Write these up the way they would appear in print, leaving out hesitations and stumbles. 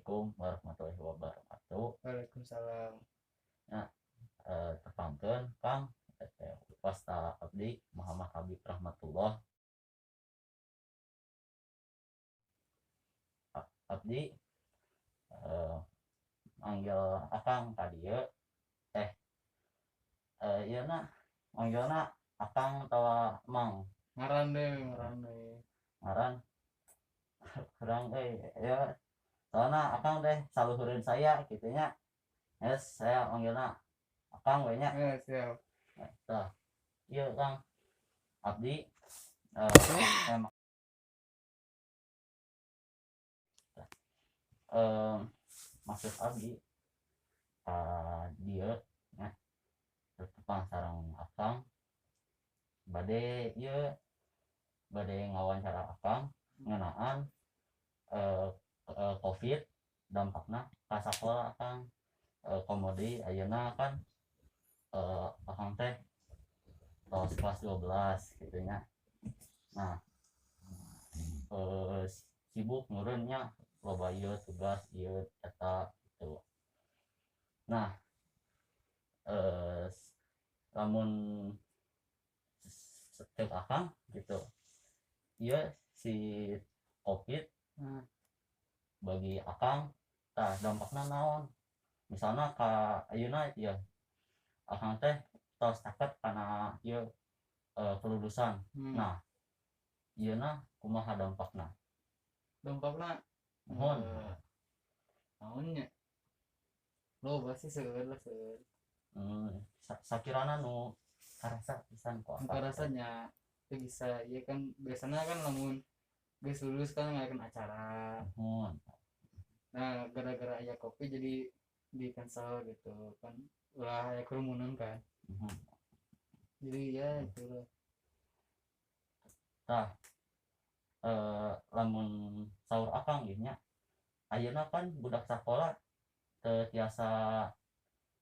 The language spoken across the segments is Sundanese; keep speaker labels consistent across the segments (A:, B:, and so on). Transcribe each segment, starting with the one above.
A: Assalamualaikum warahmatullahi wabarakatuh.
B: Waalaikumsalam.
A: Nah, tepangkeun Kang, wasta abdi Muhammad Habib Rahmatullah. Abdi manggil akang ka dieu ieu na manggilna akang atawa mang?
B: Ngaran deh, ngaran deh.
A: Ngaran kurang euy ya, soalna akang teh saluhureun saya kitu nya. Yes, saya manggilna akang we nya.
B: Ya, siap.
A: Tah, ieu Kang, abdi maksud abdi dieu nya tepang sareng akang bade ieu bade ngawancara akang ngeunaan Covid dampakna ka sakola akang. Komodi ayeuna kan akang teh tos kelas 12 gitu nya. Nah, sibuk meureun nya, loba ieu tugas ieu eta gitu. Nah, lamun ceuk akang gitu ieu si Covid bagi akang tah dampakna naon? Misalna ka ayeuna ieu akang teh tos caket kana ieu kelulusan. Nah, ieuna kumaha dampakna?
B: Dampakna
A: Mohon.
B: Naonnya? Loba sih, seueur lah, seueur.
A: Sakirana nu karasa pisan ku akang.
B: Karasanya teu bisa, ieu kan biasana kan lamun geus lulus kan ngadakeun acara.
A: Mohon.
B: Nah, gara-gara aya Covid jadi di cancel gitu kan, ulah aya kerumunan kan. Jadi ya itulah.
A: Tah, lamun saur akang ieu nya, ayeuna kan budak sakola teu tiasa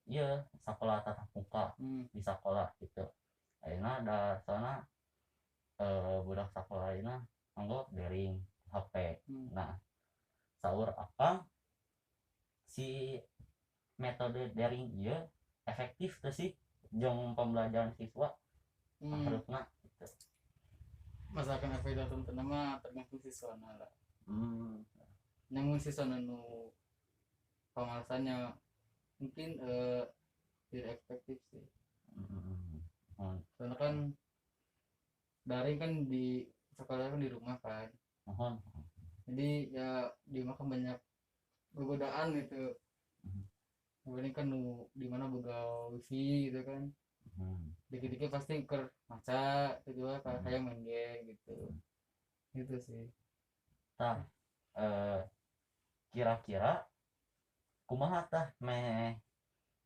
A: ieu sakola tatap muka di sakola gitu. Ayeuna da soalna budak sakola ayeuna nganggo daring HP. Nah, saur akang si metode daring ieu efektif teu sih jeung pembelajaran siswa? Harusna gitu.
B: Masakan efek datang teu mah tergantung siswana lah. Namun siswana nu pamalasannya mungkin tidak efektif sih. Soalnya kan daring kan di sekolah kan di rumah kan. Jadi ya di rumah kan banyak godaan gitu. Kemudian kan nu di mana boga wifi gitu kan. Dikit-dikit pasti ker maca gitu lah, kayak main game gitu. Gitu sih.
A: Tah, kira-kira kumaha tah meh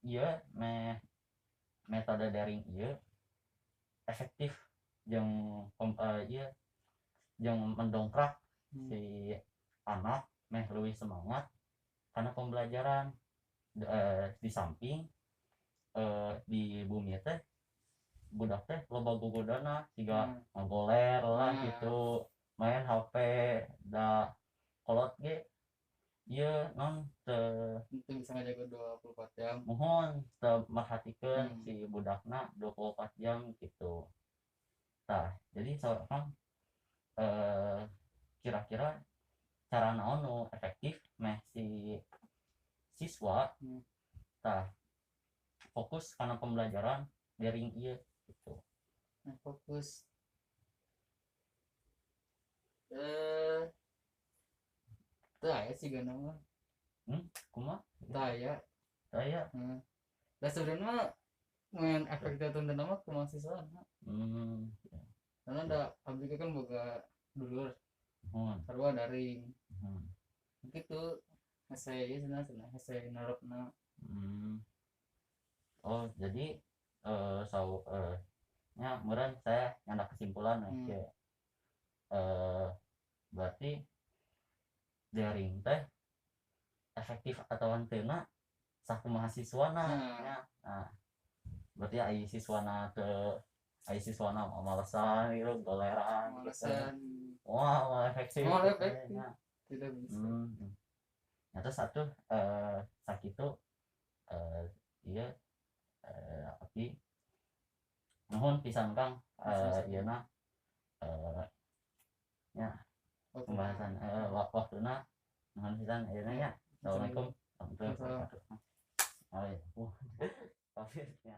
A: ieu meh metode daring ieu efektif jeung ieu jeung mendongkrak si anak meh leuwih semangat karena pembelajaran. Di samping di bumi teh budak teh loba gogodana siga ngagoler lah gitu, main HP da kolot ge ieu non teu
B: Teu bisa ngajaga 24 jam.
A: Mohon teu merhatikeun si budakna 24 jam gitu. Tah, jadi seorang kira-kira cara naon nu efektif meh si siswa tah fokus karena pembelajaran daring ieu gitu.
B: Nah, fokus. Teu aya sih gana mah.
A: Kumaha?
B: Teu aya.
A: Teu aya.
B: Lah sebenarnya main efek teh teu mah kumaha siswa. Karena ada abdi kan boga dulur. Sarua daring. Gitu. Hese ieu cenah, cenah hese narokna.
A: Oh, jadi sau nya meureun saya nyandak kesimpulan kieu. Berarti daring teh efektif atau henteu na sakumaha siswana nya. Nah, berarti ai siswana teu, ai siswana malesan gitu, goleran gitu.
B: Malesan.
A: Wah, moal efektif.
B: Moal efektif.
A: Nya.
B: Tidak bisa.
A: Nah, terus satu sakitu iya abdi nuhun pisan, Kang, ieu na ya pembahasan waktuna, nuhun pisan ayeuna nya. Assalamualaikum warahmatullahi wabarakatuh. Oh iya.